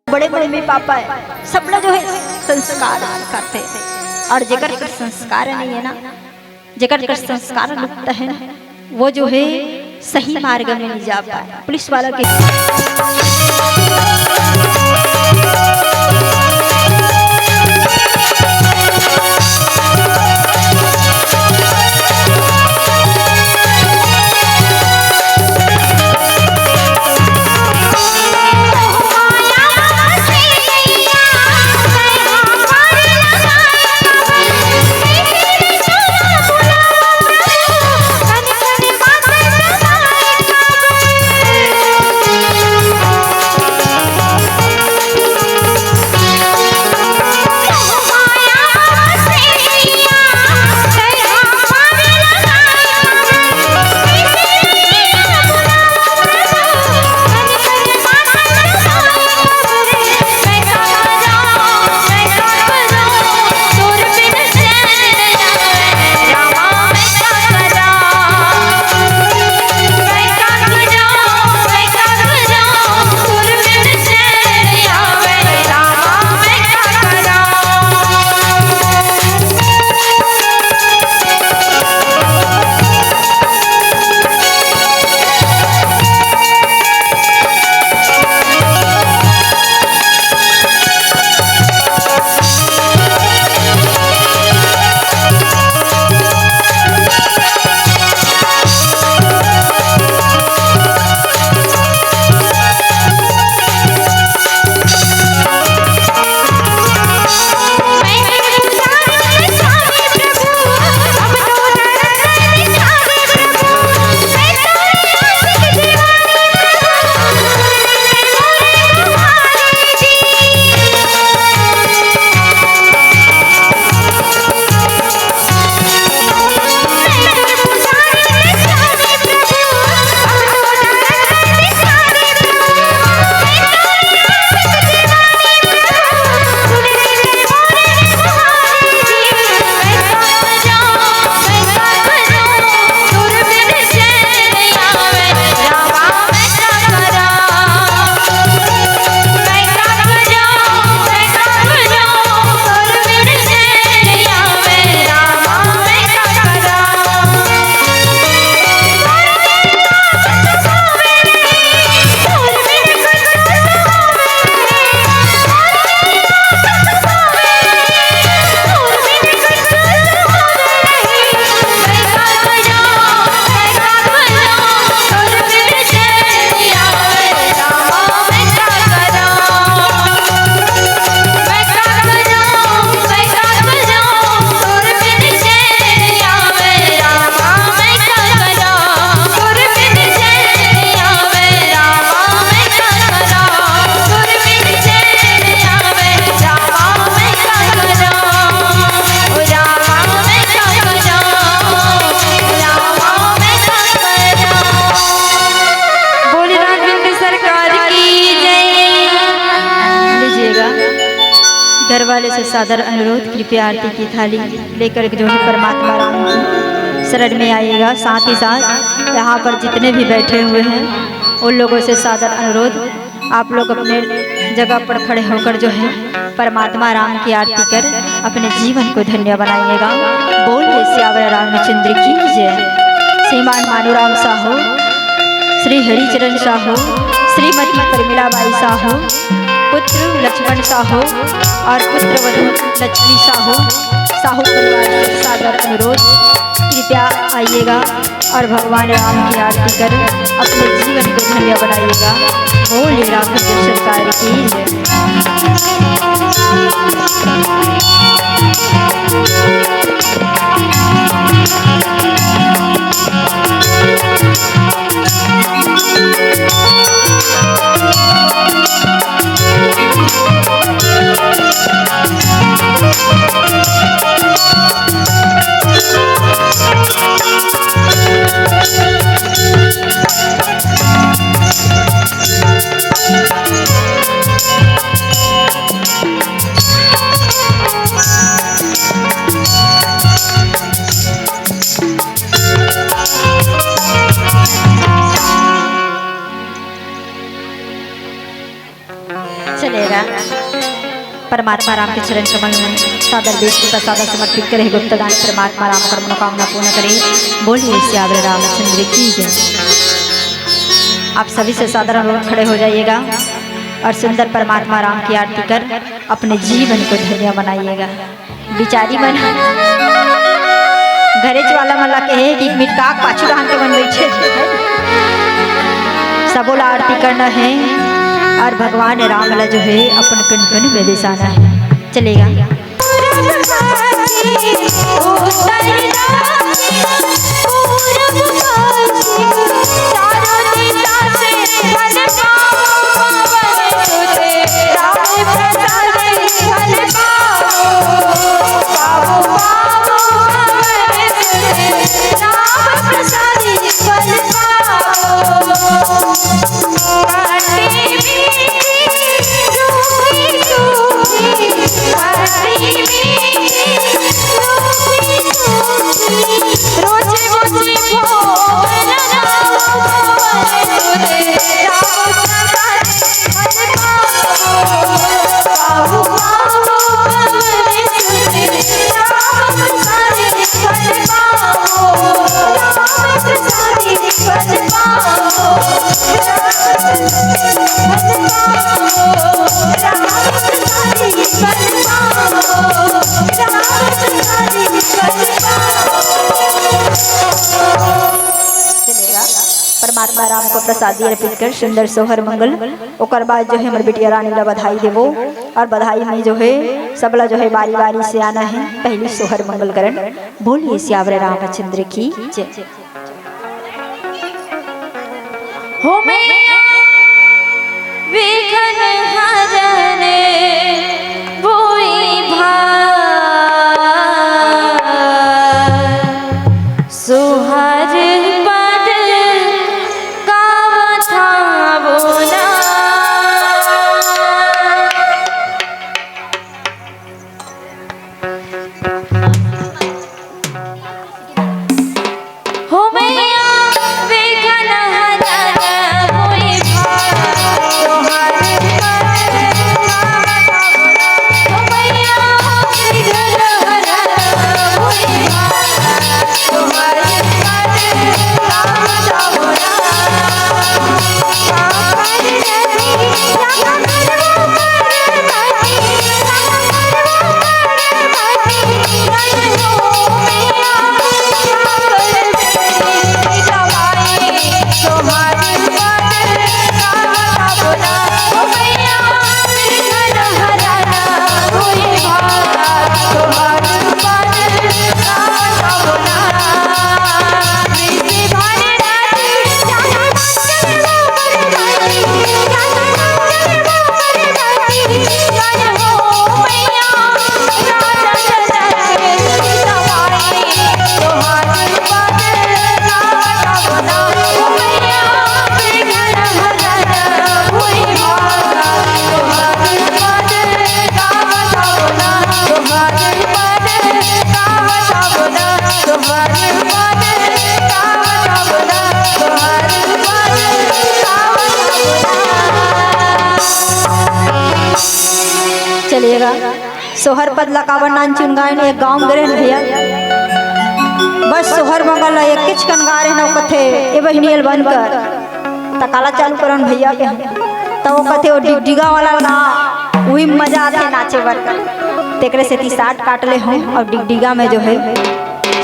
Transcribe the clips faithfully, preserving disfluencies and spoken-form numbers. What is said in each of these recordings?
बड़े mummy papa हे, सबला जो हे संस्कार सिखाथे, अउ जेकर कर संस्कार नइ हे ना, जेकर कर संस्कार लुप्त हे ना, वो जो हे सही मार्ग में नइ जा पाय। पुलिस वाला के बोले राघवेंद्र सरकार की जय। लीजिएगा, घर वाले से सादर अनुरोध, कृपया आरती की थाली लेकर जो है परमात्मा राम की शरण में आइएगा। साथ ही साथ यहाँ पर जितने भी बैठे हुए हैं, उन लोगों से सादर अनुरोध, आप लोग अपने जगह पर खड़े होकर जो है परमात्मा राम की आरती कर अपने जीवन को धन्य बनाइएगा। बोलिए सियावर रामचंद्र की जय। श्रीमान मानूराम साहू, श्री हरिचरण साहू, श्रीमती प्रमिला बाई साहू, पुत्र लक्ष्मण साहू और पुत्र वधू लक्ष्मी साहू, साहू परिवार से सादर अनुरोध, कृपया आइएगा और भगवान राम की आरती कर अपने जीवन को धन्य बनाइएगा। बोलिए राघवेंद्र सरकार की जय। परमात्मा राम के चरण कमल में सादर बेच के प्रसाद समर्पित करे हे गुप्तदान। परमात्मा राम कर मनोकामना पूर्ण करे। बोलिए सियावर रामचंद्र की जय। आप सभी से सादर अनुरोध, खड़े हो जाइएगा और सुंदर परमात्मा राम की आरती कर अपने जीवन को धन्य बनाइएगा। बिचारी मन घरेच वाला मन ला कहे कि मिटकाक पाछू डाहन के मन बइठे। सबो ला आरती करना है और भगवान राम ला जो है अपन कन कन में बसाना है। चलेगा। चलेगा। परमात्मा राम को प्रसादी अर्पित कर सुंदर सोहर मंगल। ओकर बाद जो है हमर बिटिया रानी ला बधाई देबो और बधाई में जो है सबला जो है बारी बारी से आना है। पहली सोहर मंगल करन। बोलिए सियावर रामचंद्र की जय। हो मैया विघ्न हरन बोई भार, सोहर पद गावत हावो ना। हो मैया विघ्न हरन होई भार, तोहर हो मैया विघ्न हरन होई भार, तोहर चलिएगा। सोहर पद ला काबर नानचुन गायन, एक गाँव गे रहेन भैया, बस सोहर मंगल ला एकेच कन गा रहेन, अउ कथे, "ए बहिनी, एला बंद कर।" त काला चालू करन भैया के, त वो कथे, "वो डिगडिगा वाला ला, उही मजा आथे नाचे बर।" तेकरे सेती साट काट ले हूँ, अउ डिगडिगा में जो है,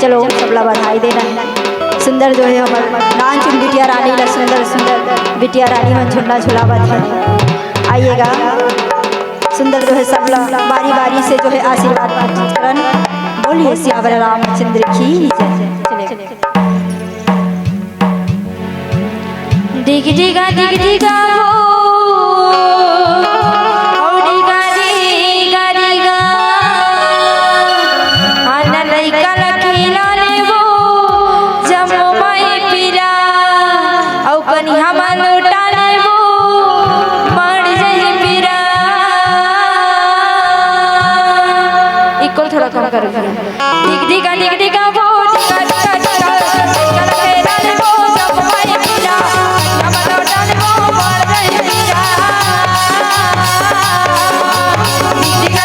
चलो सबला बधाई देना है। सुंदर जो है हमर नानचुन बिटिया रानी ला, सुंदर सुंदर बिटिया रानी मन झुलना झुलावत है। आइएगा। सुंदर जो है सब ला बारी बारी से जो है आशीर्वाद करन। बोलिए सियावर रामचंद्र की जय। चलिए। डिगडिगा, डिगडिगा हो, ओ डिगा, डिगा, डिगा। आना लइका ला खिला लेबो, जम्मो माई पीला, अउ कनिहा मा लोटा लेबो, बाढ़ जही पीरा। इक्वल थोड़ा कम करो। डिगडिगा, डिगडिगा वो, डिगा, डिगा, डिगा, डिगा, लगे डाले वो, जब भाई पीरा, जब लोटा ले वो, बाढ़ जही पीरा। डिगडिगा,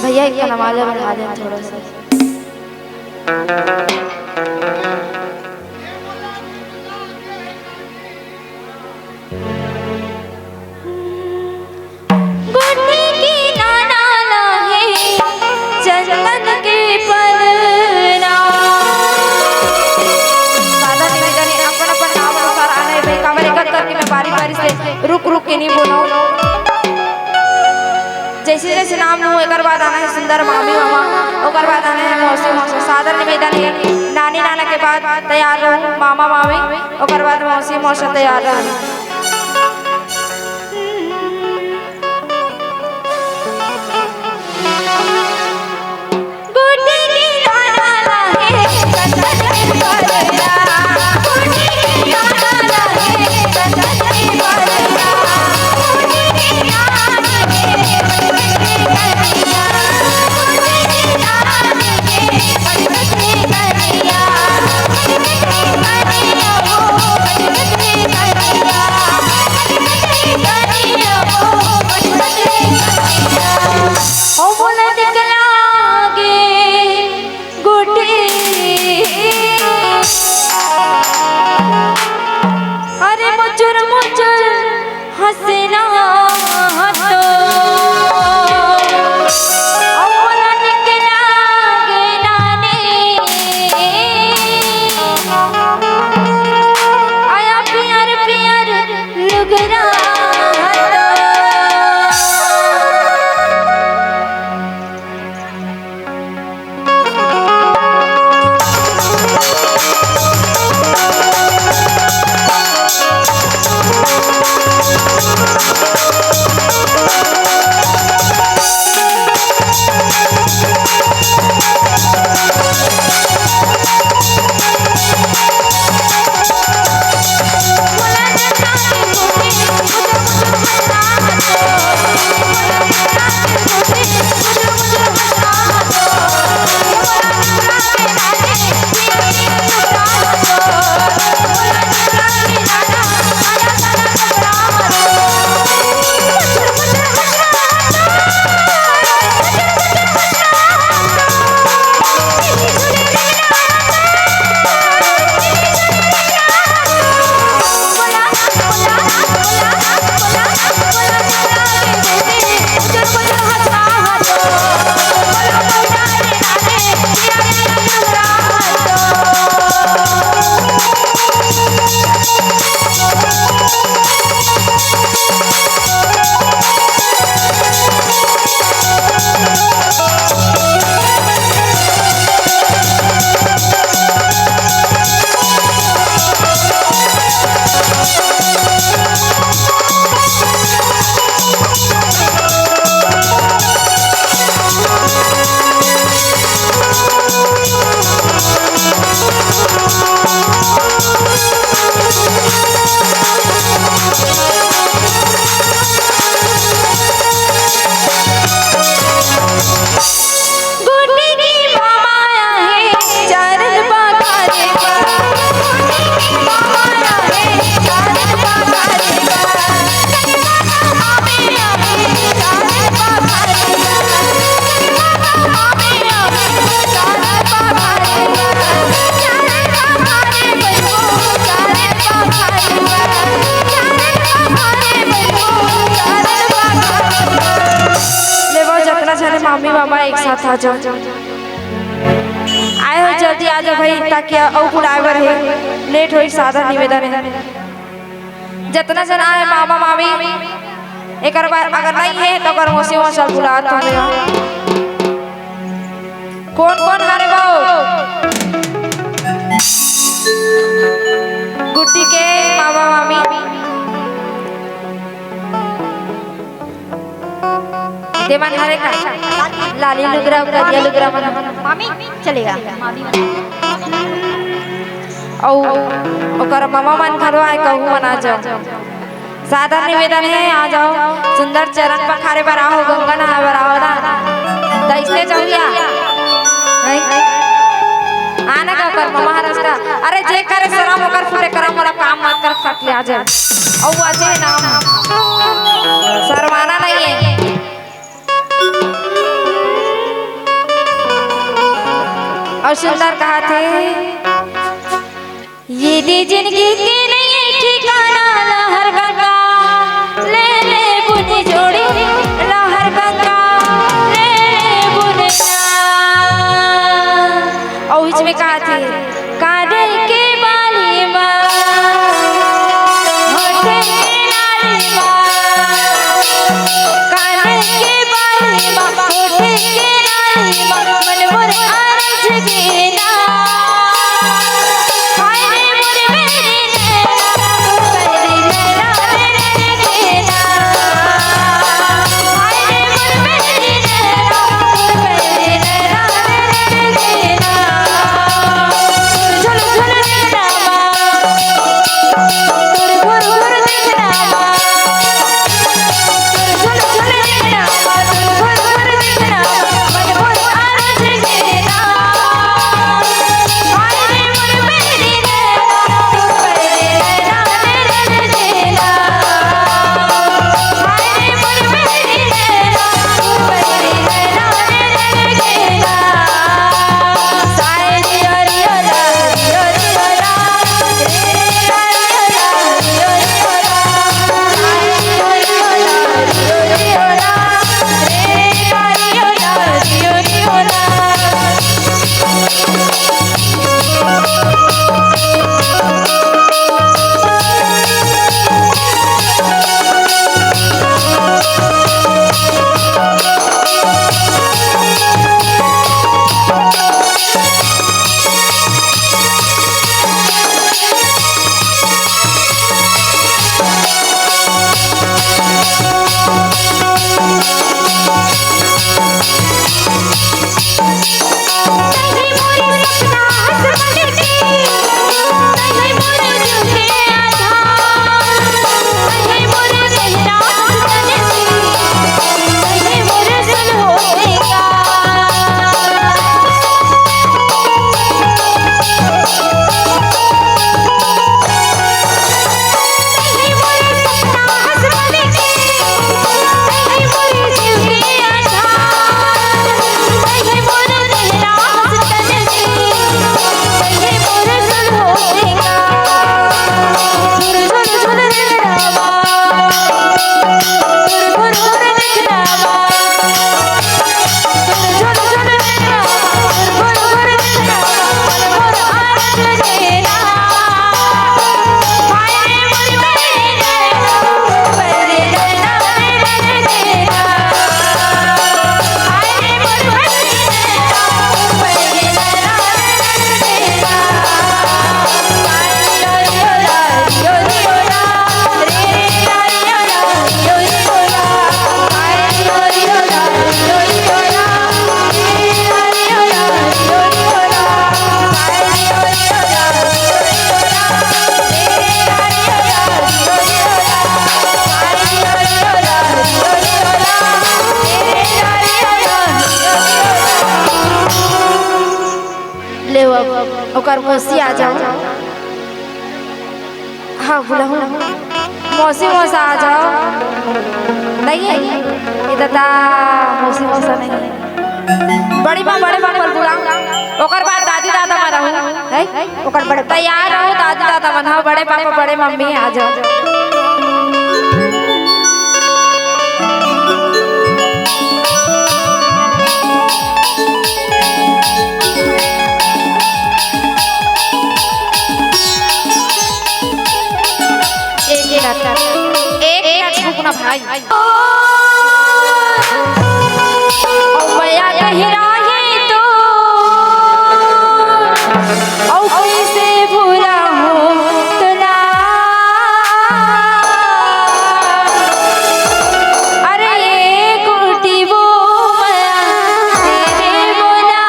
भैया, एक कन आवाज बढ़ा दे थोड़ा सा। गुड्डी के नाना ला हे चंदन के पलना। सादा निवेदन हे, अपन अपन नाम अनुसार आना हे भाई, काबर एक एक करके मैं बारी बारी से रुक रुक के नहीं बोलूं। जैसे जैसे नाम लूं, एकर बाद आना हे सुंदर मामी मामा, ओकर बाद आना हे मौसी मौसा। सादर निवेदन हे, नानी नाना के बाद तैयार रहू मामा मामी, ओकर बाद मौसी मौसा तैयार रहू। आ जाओ, आए हो, जल्दी आ जाओ भाई, ताकि अउ बुलाए बर हे, लेट होई, सादर निवेदन हे। जतना झन आए मामा मामी, एकर बाद अगर नहीं हे तो ओकर मौसी मौसा बुला तो मेरा। कौन कौन हरे बाऊ? गुड्डी के मामा मामी। दे मन हरे का? लाली लुगरा, करिया लुगरा मन। मामी चलेगा। अउ ओकर मामा मन घलो आए, कहूँ मन आ जाओ। सादर निवेदन हे, आ जाओ। सुंदर चरण पखारे बर आहो, गंगा नहाए बर आहो ना। त इसने जाऊँ क्या? नहीं? आना का ओकर मामा हरस का? अरे जे करे शरम ओकर फुटे करम वाला काम मत कर, फट ले आ जाए। अउ आते हैं नाम। शर्माना नहीं है। अउ सुंदर कहा थे, ये दे जिंदगी के नहीं ठिकाना, लहर गंगा ले ले बुन जोड़ी, लहर गंगा ले ले बुन जा। अउ बीच में कहा थे, काने के बाली मा, होठे के लाली मा, काने के बाली मा, होठे के लाली मा, मन मोर आरज के ना। हाय रे मोर मेरी नैना, मोर मेरी नैना, मेरी नैना। हाय रे मोर मेरी नैना, मोर मेरी नैना, मेरी नैना। ले अब ओकर मौसी आ जाओ। हाँ, बुलाहूँ। मौसी मौसा आ जाओ। नहीं है? इधर ता मौसी मौसा नहीं है। बड़ी माँ, बड़े माँ बोल बुला। ओकर बाद दादी दादा माँ रहू। है? ओकर बड़े तैयार रहो दादी दादा मन। हाँ, बड़े पापा, बड़े मम्मी आ जाओ। आई। ओ, मया कहि राहे तो, अउ कइसे भुलाहूँ तोला। अरे, ए गोटी वो मया तेरे बोला।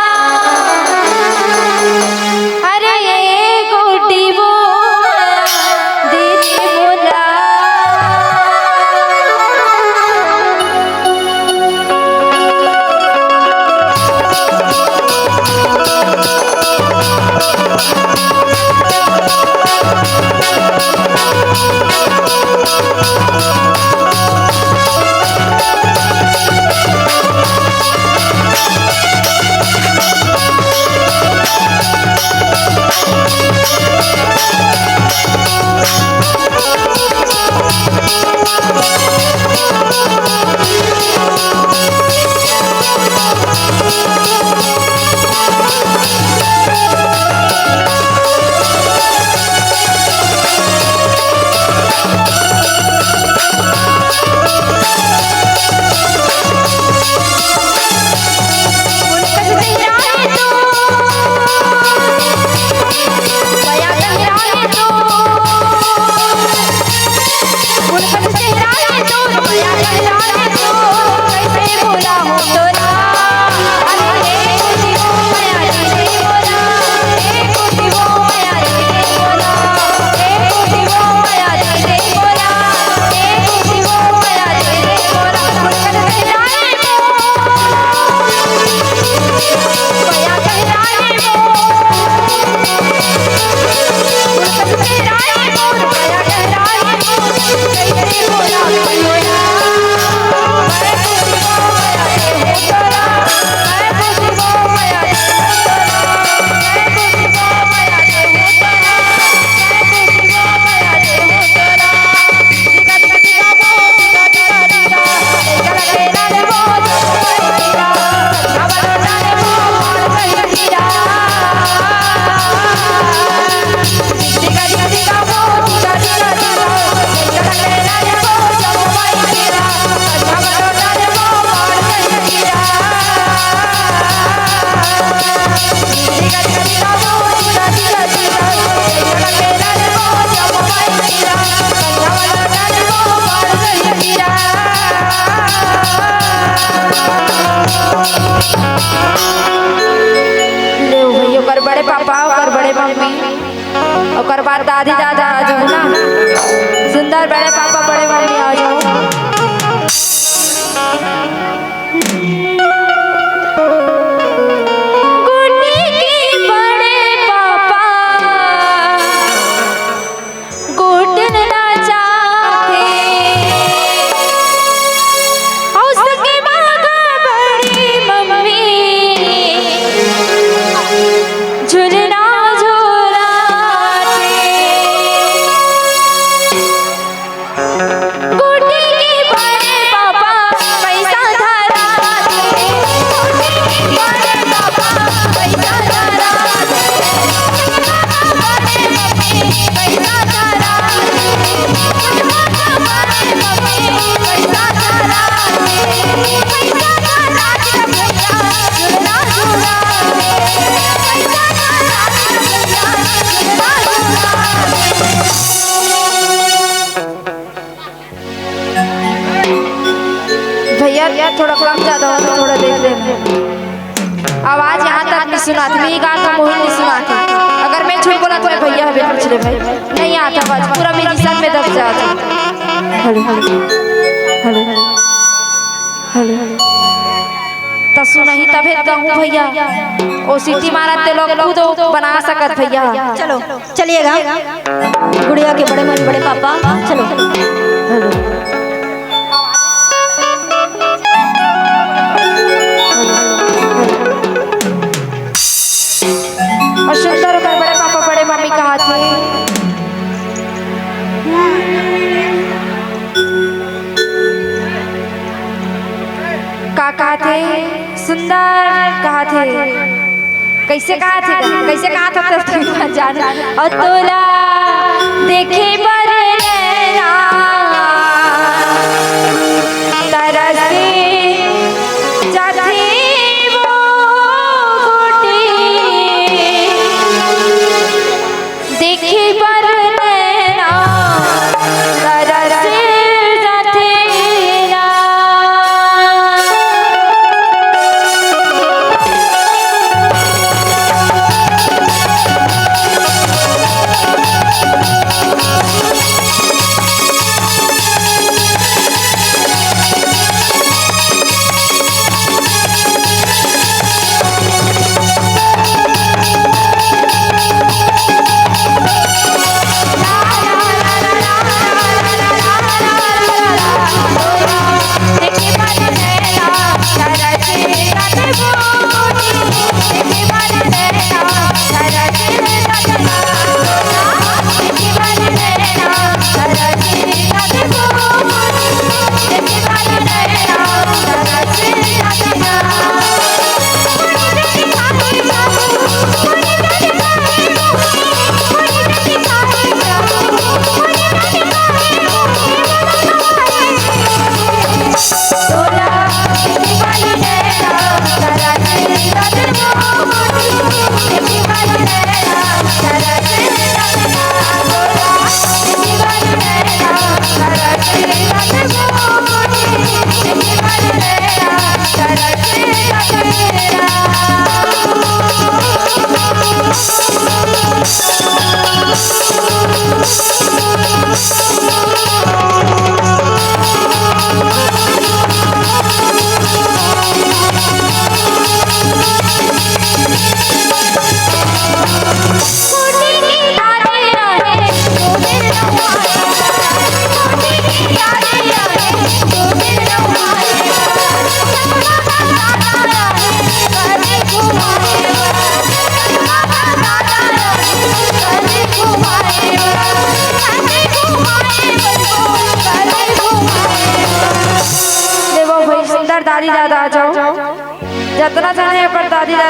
अरे, ए गोटी वो दे दे मोला। ले भैया, ओकर बड़े पापा, ओकर बड़े मम्मी, ओकर बाद दादी दादा आ जाओ ना। सुंदर बड़े पापा, बड़े मम्मी आ जाओ। गुड्डी के बड़े पापा गोठन नाचाथे, अउ सके बागा बड़ी मम्मी झुलना झुलाथे। गोटी के बड़े पापा पैसा धरा दे, गोटी के बड़े पापा पैसा धरा दे, बड़े मम्मी पैसा धरा दे, बड़े मम्मी पैसा धरा दे, पैसा धरा दे भैया, झुलना झुला दे, पैसा धरा दे भैया, झुलना झुला दे। भैया, थोड़ा कम ज्यादा हो तो थोड़ा देख लेना। आवाज यहाँ तक नहीं सुनात, मैं ये गाना मोहित नहीं सुनात। अगर मैं झूठ बोला तो भैया हमें पूछ ले भाई, नहीं आता आवाज, पूरा मेरी सर में दब जाता। Hello, hello, hello, hello. त सुनही तभे कहूँ भैया, ओ सीटी मारत ते लोग खुद बना सकत भैया। चलो, चलिएगा। गुड़िया के बड़े मम्मी, बड़े पापा, चलो। हेलो। अउ सुंदर ओकर बड़े पापा, बड़े मम्मी कहा थे। का कहा थे? सुंदर कहा थे। कइसे कहा थे? कइसे कहा था तब तक जान। अउ तोला देखे बर नैना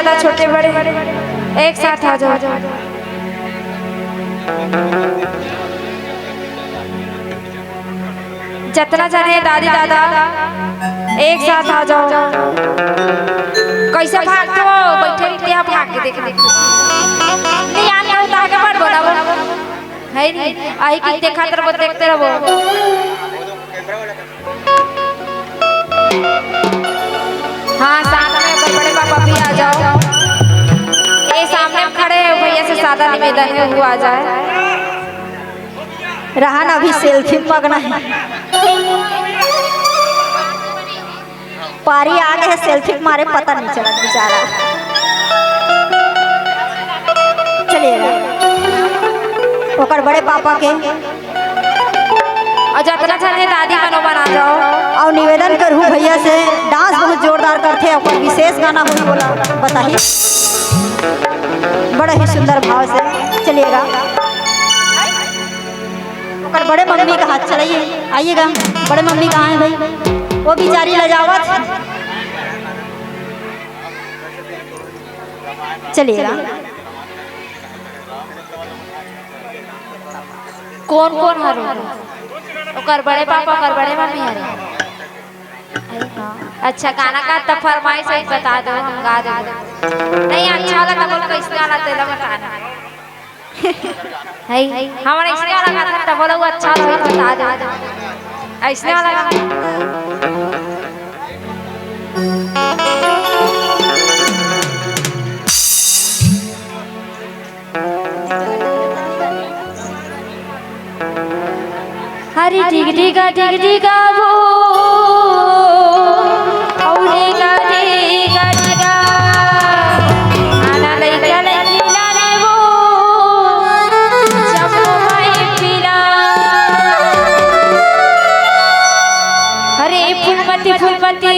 दादा, छोटे बड़े एक साथ आ जाओ। जतना जने दादी दादा, एक साथ आ जाओ। कैसे भागत हो? बैठे रहिते हैं, भाग के देखना। नहीं, आन के उतार के मत बोला वो। है नहीं, आही की देखत रहो, देखते रहो। हाँ, साथ में बड़े बड़े पापा भी आ जाओ। ये सामने में खड़े हैं, भैया से सादा निवेदन है, वो आ जाए। रहा ना, अभी सेल्फी में मगन है। पारी आ गए, सेल्फी के मारे पता नहीं चलत बेचारा। चलिएगा, ओकर बड़े पापा के। और जतना जने दादी मनो बना जाओ। और निवेदन करूँ भैया से, डांस बहुत जोरदार करते हैं, ओकर विशेष गाना होई बोला बताही, बड़ा ही सुंदर भाव से। चलिएगा, ओकर बड़े मम्मी का हाथ चलाइए, आइएगा। बड़े मम्मी कहाँ है भाई? वो बेचारी लजावत। चलिएगा, कौन कौन हरो? ओकर बड़े पापा, ओकर बड़े मम्मी हरे। अच्छा, गाना का तो फरमाइश है, बता दो, हम गा देबो। नहीं अच्छा वाला तो बोल, कैसे वाला तेला बताना है। हमारे इसके वाला गाना तो बोलो, वो अच्छा वाला बता दो। ऐसे वाला गाना। अरे डिग डिगा, डिग डिगा वो, और डिगा, डिगा, डिगा। आना लइका लइकी लाने वो, जम्मो माई पीला। अरे फूलमती, फूलमती।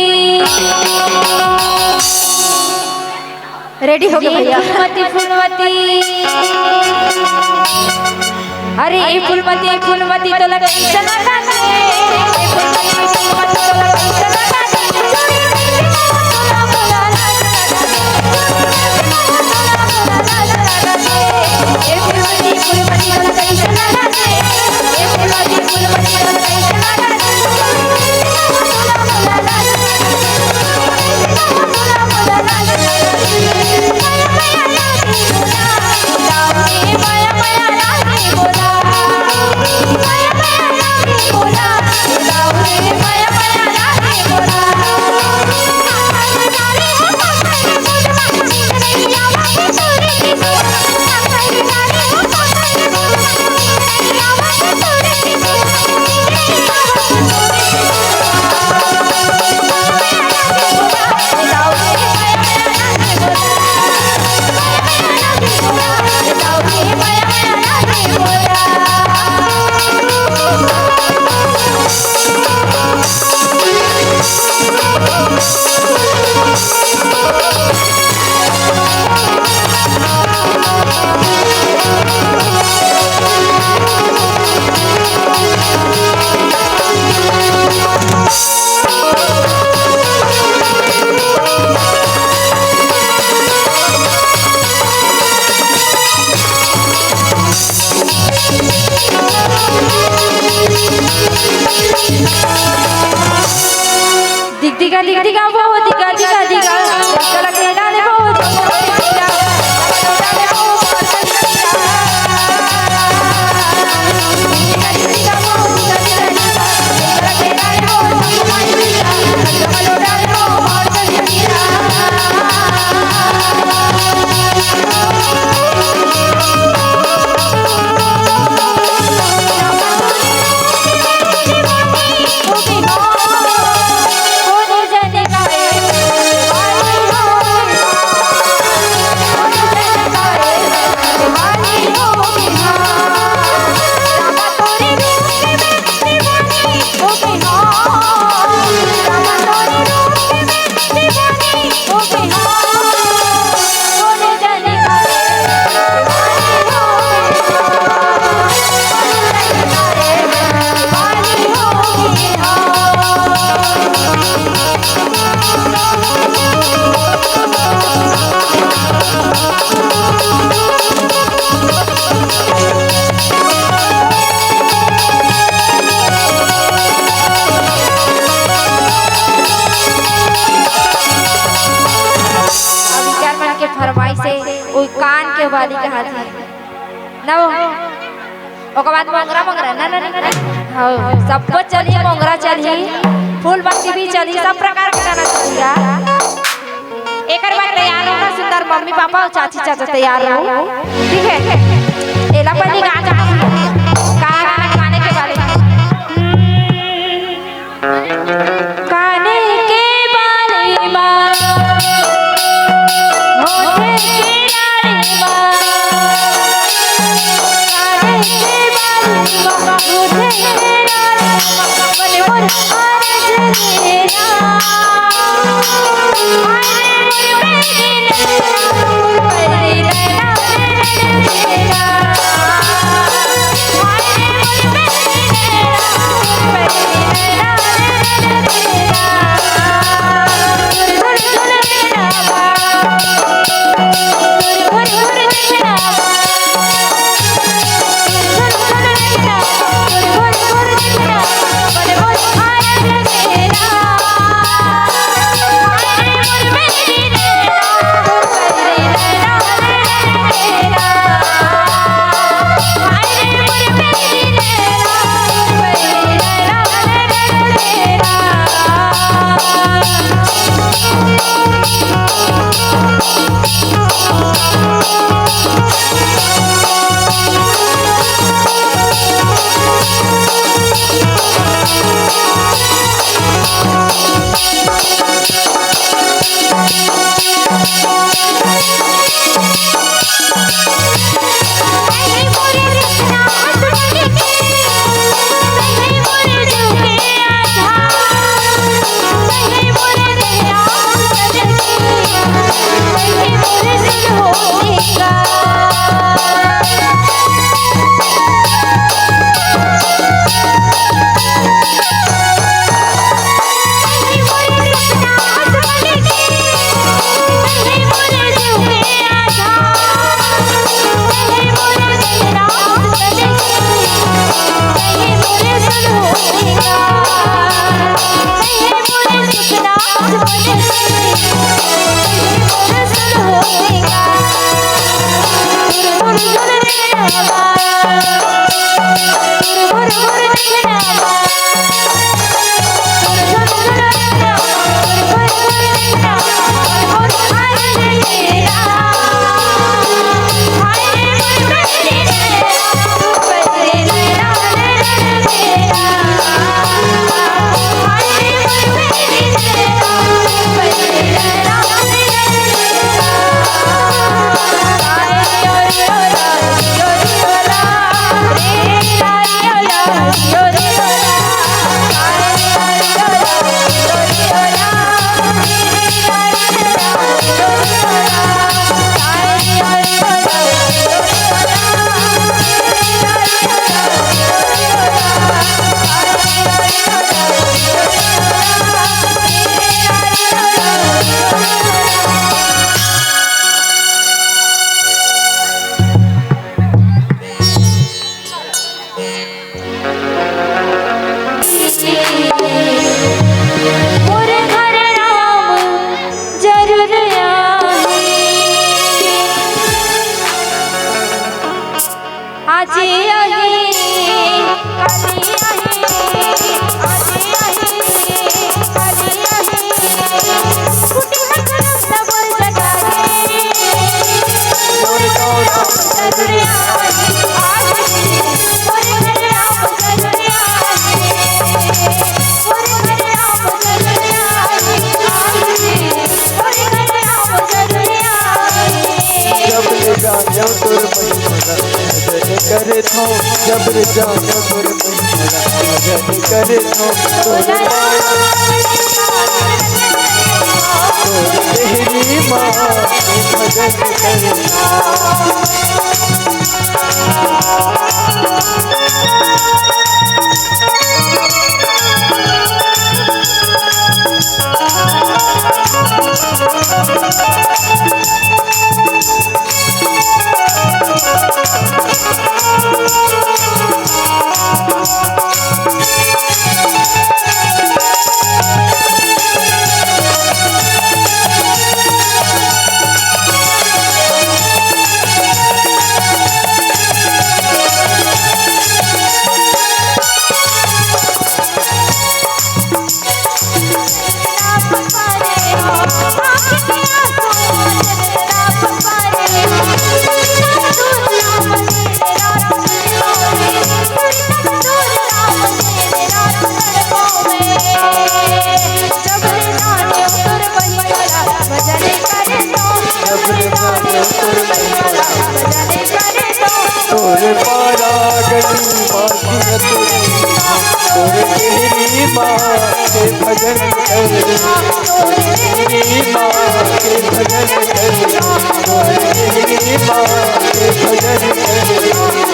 रेडी हो गए भैया। फूलमती, फूलमती। अरे फूलमती, फूलमती तो लगे चना काटे। वाली कहा थी ना वो। ओकर बाद मोंगरा, मोंगरा, ना, ना, ना, ना। हाँ, सबको चलही, मोंगरा चलही, फूल बत्ती भी चलही, सब प्रकार के गाना चलही यार। एकर बाद तैयार रहना सुंदर मम्मी पापा अउ चाची चाचा तैयार रहो, ठीक है? एला पहले गा, गा, गा, गाना गाने के बारे में। काने के बाली मा, होठे के लाली मा, काने के बाली मा, होठे के लाली मा, मन मोर आरज मेरा। हाय रे मोर बेटी, मोर घर राम जरूर आही। आज आही, काली आही, आज आही, काली आही। कुटी हर तरफ डबल जगा दे। मोर गौरव जरूर आही। आज आही, मोर घर राम जरूर आही। मोर घर राम जरूर आही। आज आही, मोर घर राम जरूर आही। जब ले जायो तोर महिमा ला भजन करथों, जब ले जायो तोर महिमा ला भजन करथों, तोर माया, तोर देहरी माँ भजन करथों। पारागनी माँ की अतुरी, तोर मेरी माँ के भजन करे, तोर मेरी माँ के भजन करे, तोर मेरी माँ के भजन करे,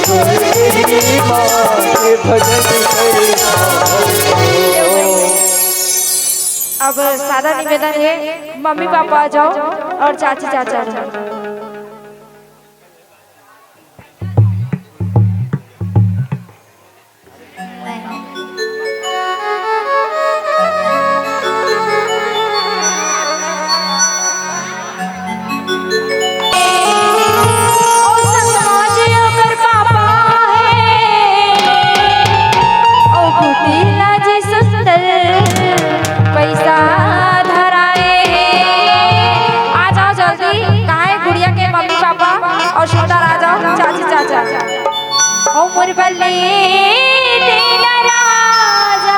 तोर मेरी माँ के भजन करे। अब सादा निवेदन है, मम्मी पापा आ जाओ और चाची चाचा रहो। ओ संगमा जी ओकर पापा हे, ओ कुटिला जी सुंदर पैसा धराए हे। आ जाओ जल्दी, कहाँ है गुड़िया के मम्मी पापा? और सुंदर आ जाओ, चाची चाचा। ओ मोर बल्ले तेरा राजा।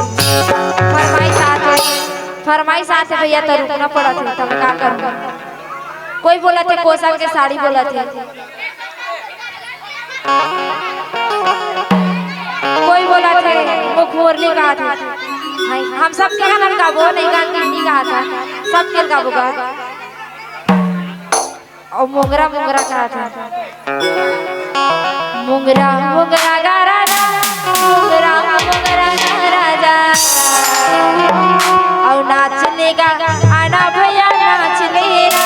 फरमाइश आत हे, फरमाइश आत हे भैया, त रुकना पड़त हे, त मैं का करूँ? कोई बोलत हे कोसा के साड़ी बोलत हे, कोई बोलत हे मुखमोरनी गात हे। हाय, हम सब के गाना गाबो, नहीं गान नहीं गात हे, सब के गाबो गा। अउ मोंगरा मोंगरा कहत हे। मोंगरा मोंगरा गा राजा, मोंगरा मोंगरा गा राजा। अउ नाच लेगा आना भैया, नाच लेगा।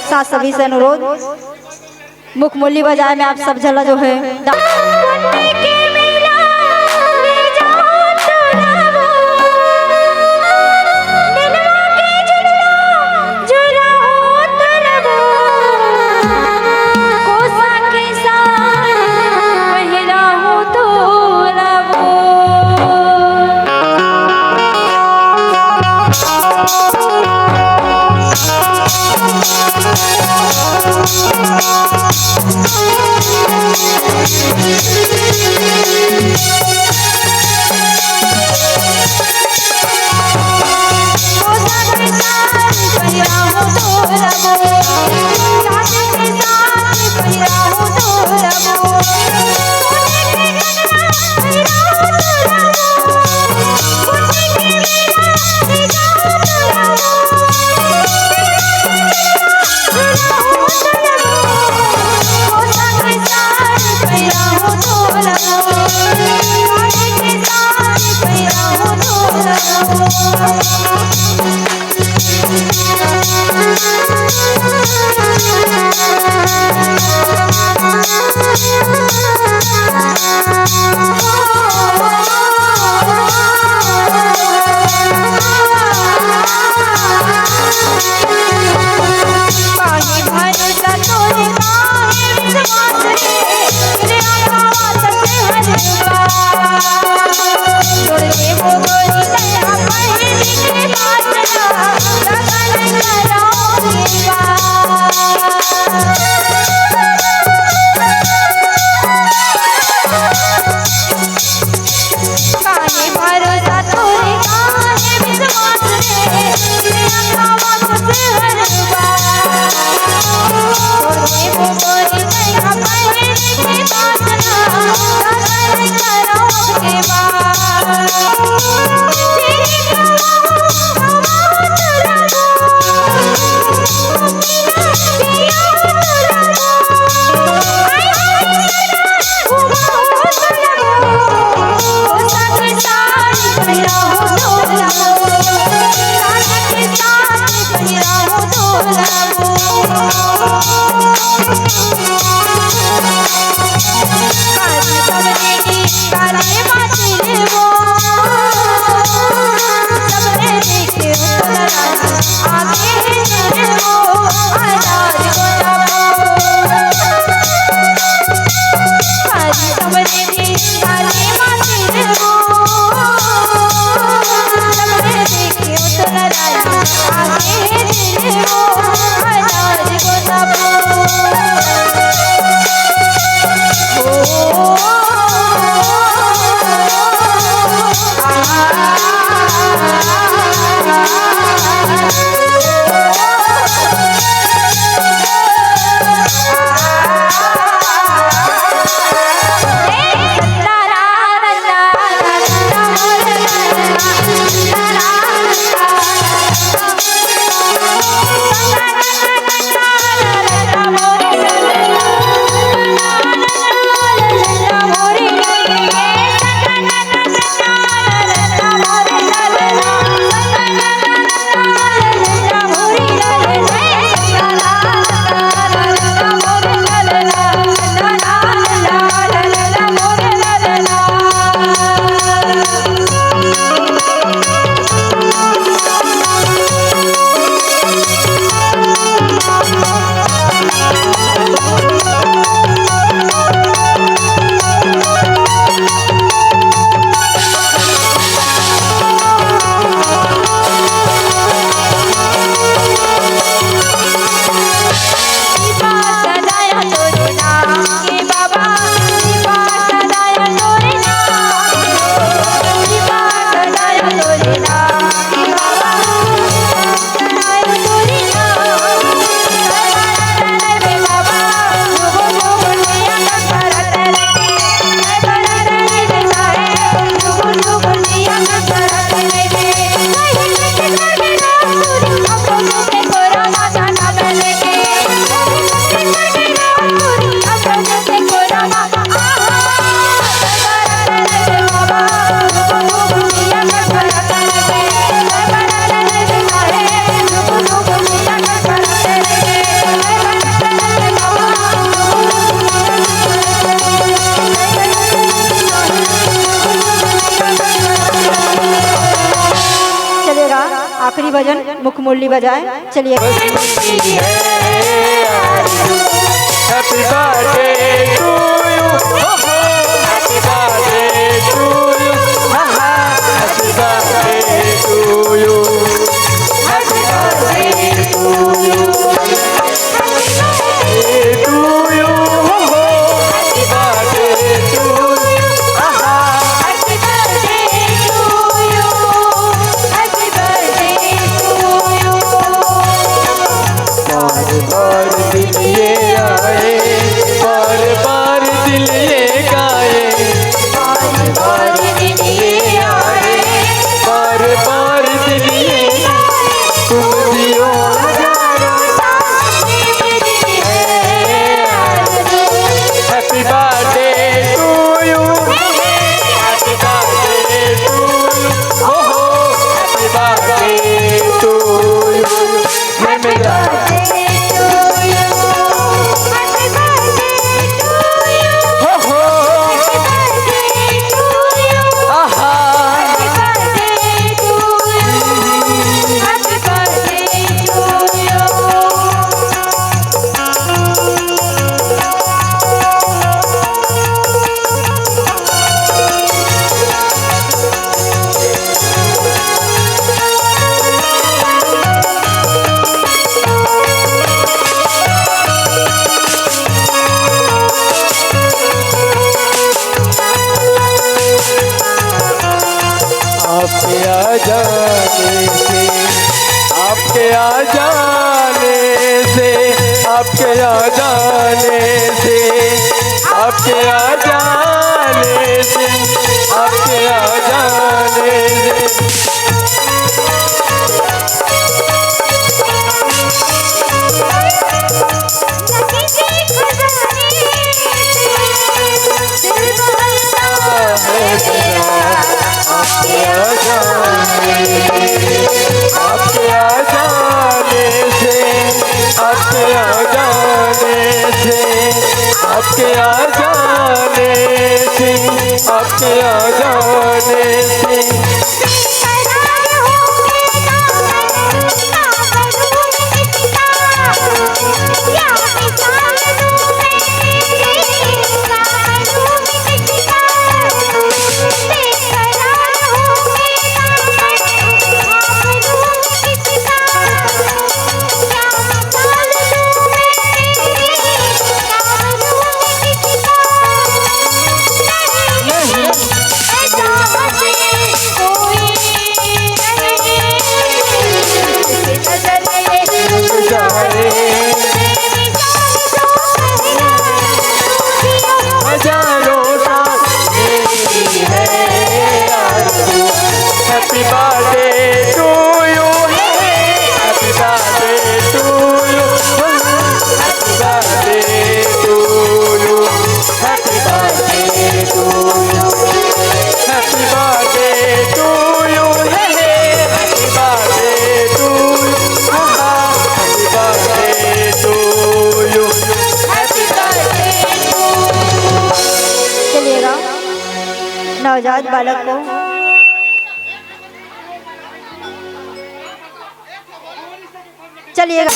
साथ सभी से अनुरोध, मुखमोली बजाए में आप सब झला जो है। मुरली बजाए। चलिए। Happy birthday to you. Happy birthday to you. Happy birthday to you. Happy birthday to you. Happy birthday to you. Happy birthday to you. Happy birthday to you. Happy birthday to you. बार बार दिन ये आए, बार बार दिल ये गाए। बार बार दिन ये आए, बार बार दिल ये गाए। तुम जियो हजारों साल, मेरी है आरज़ू। Happy birthday to you. Happy birthday to you. Oh, happy birthday to you. Happy birthday to you. Happy birthday to you. Oh, happy birthday to you. Aha. Happy birthday to you. Happy birthday to you. आपके आ जाने से, आपके आ जाने से, आपके आ जाने से, आपके आ जाने से, आपके आ जाने से। आपके आ जाने से, आपके आ जाने से, आपके आ जाने से, आपके आ जाने से। हजारों साल मेरी है आरज़ू। Happy birthday to you, hey, happy birthday to you, happy birthday to you, happy birthday to you, happy birthday to you, hey, happy birthday to you, happy birthday to you, happy birthday to you. चलिएगा, नवजात बालक को चलिएगा।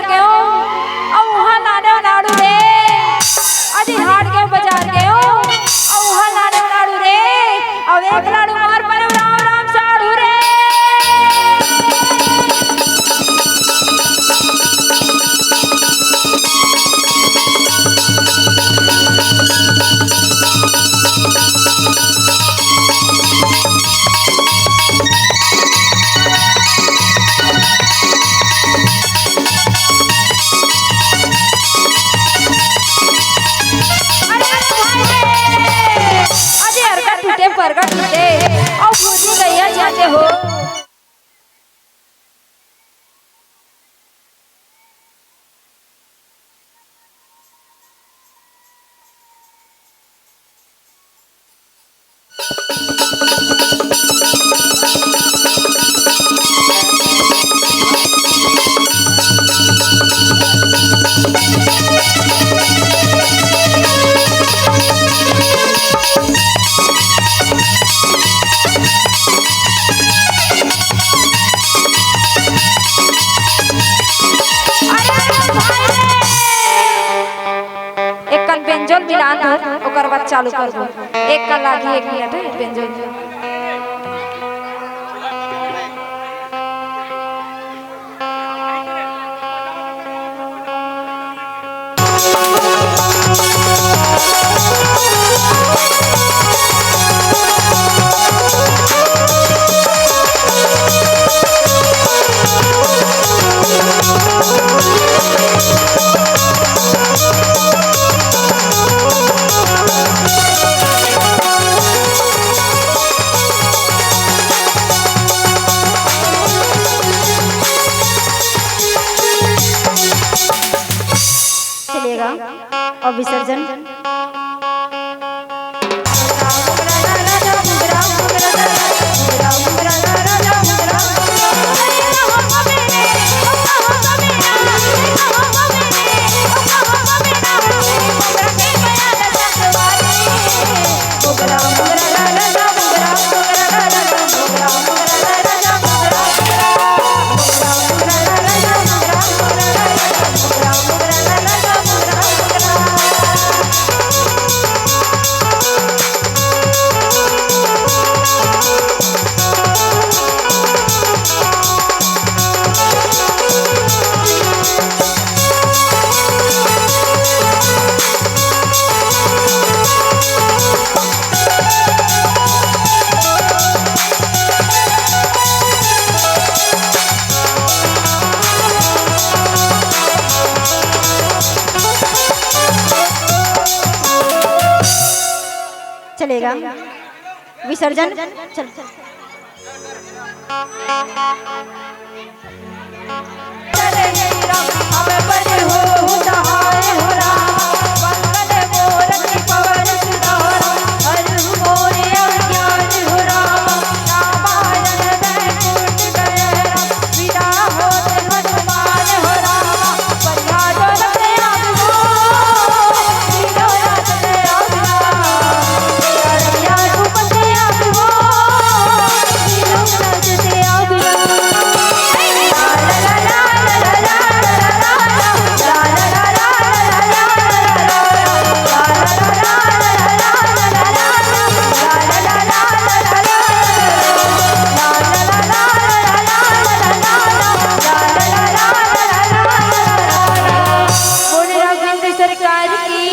गयो, अउ उहाँ लाने लाड़ू रे। अजी हाट के बजार गयो, अउ उहाँ लाने लाड़ू रे। अउ एक लाड़ू मार परे राम राम साड़ू रे। अरे भाई रे, अजी अरगा टूटे, परगा टूटे, अउ भूजी गैया जाते हो। अरे भाई रे! एक कन बेंजोल मिला दो, ओकर बाद चालू कर दो। एक कन लागी, एक मिनट है, बेंजोल। चलिएगा। और विसर्जन। चलेगा विसर्जन। चल, चल। बोले राघवेंद्र सरकार की।